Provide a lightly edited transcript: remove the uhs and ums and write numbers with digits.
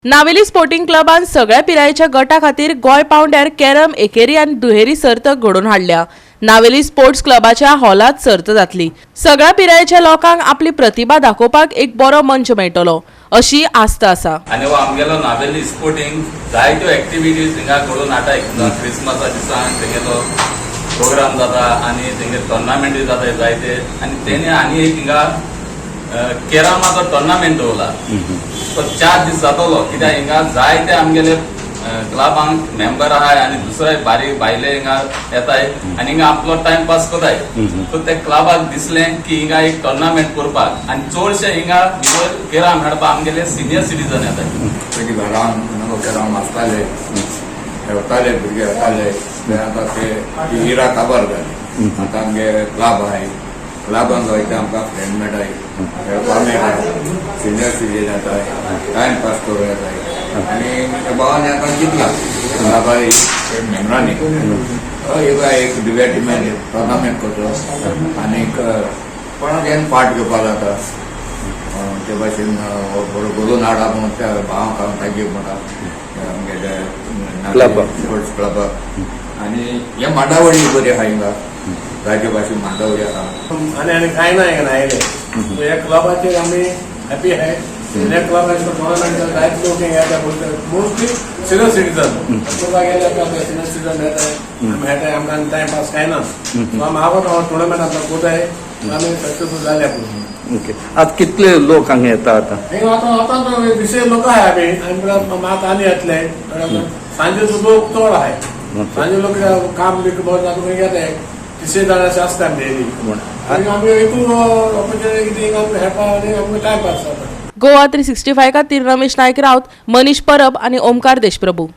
Navelim sporting क्लबान सगळ्या पिरायेच्या गटा खातीर गोंय पावंड्यार कॅरम एकेरी आनी दुहेरी सर्त घडोवन हाडल्या. नावेली स्पोर्ट्स क्लबाच्या हॉलांत सर्त जातली. सगळ्या पिरायेच्या लोकांक आपली प्रतिभा दाखोवपाक एक बरो मंच मेळटलो अशी आस्त आसा. आनी हो आमगेलो नावेली स्पोर्टिंग जायत्यो एक्टिविटीज हिंगा घडोवन हाडटा. क्रिसमसा दिसान तेंगेलो प्रोग्राम जाता आनी तेंगे टोर्नामेंटूय जाता जायते. आनी तेणे आनी एक हिंगा केरमाचो टोर्नामेंट दवरला, तो 4 दीस जातलो. कित्याक हिंगा जायते आमगेले क्लबांक मेंबर आहाय आनी दुसरे बारीक भायले हिंगा येताय आनी हिंगा आपलो टायम पास करताय. सो ते क्लबाक दिसलें की हिंगा एक टोर्नामेंट करपाक आनी चडशे हिंगा भितर केरम खेळपाक आमगेले सिनियर सिटीजन येताय. पयलीं घरान केरम आसताले, खेळटाले, भुरगे येताले. ते आतां ते ती इरा काबार जाली. आतां आमगे क्लब आहाय. क्लबान वयता, आमकां फ्रेंड मेळटाय, खेळपाक मेळटा, सिनियर सिटीजन येताय, टायम पास करूं येताय. आनी त्या भावान आतां जिखला क्लबार मेंबरांनी एक एक डिवेटमेंट टोर्नामेंट करचो आनीक कोणाक हेन पार्ट घेवपाक जाता. ते भाशेन हो बरो घडोवन हाडा म्हणून त्या भावांक हांव thank you म्हणटा आमगेले क्लबाक. स्पोर्ट्स क्लबाक. आनी हे मांडावळी बरी आहा हिंगा, जायते भाशेन मांडावळी आहा. आनी आनी कांय ना हिंगा आयले. सो ह्या क्लबाचेर आमी हॅपी आहाय. ह्या क्लबाचे टुर्नामेंट जायते लोक हिंगा येता, मोस्टली सिनियर सिटीजन. पळोवपाक गेल्यार आतां सिनियर सिटीजन येताय, आमी खेळटाय. आमकां टायम पास कांय ना, सो आमी आवड टुर्नामेंट आतां कोताय, आमी सक्सेसफूल जाले पूण. ओके, आज कितले लोक हांगा येता आतां? हिंगा आतां आतां विशय लोक आहाय. आमी आनी मात आनी येतले. सांजेचो लोक चड आहाय. सांजे लोक काम बी बरें जाता खंय येताय. तिसरे जाण अशें आसता आमी डेली आनी आमी एकूच ऑपॉर्च्युनिटी कितें आमकां खेळपाक आनी आमकां टायम पास जाता. गोवा 365 खातीर रमेश नायक राऊत, मनीष परब आनी ओमकार देशप्रभू.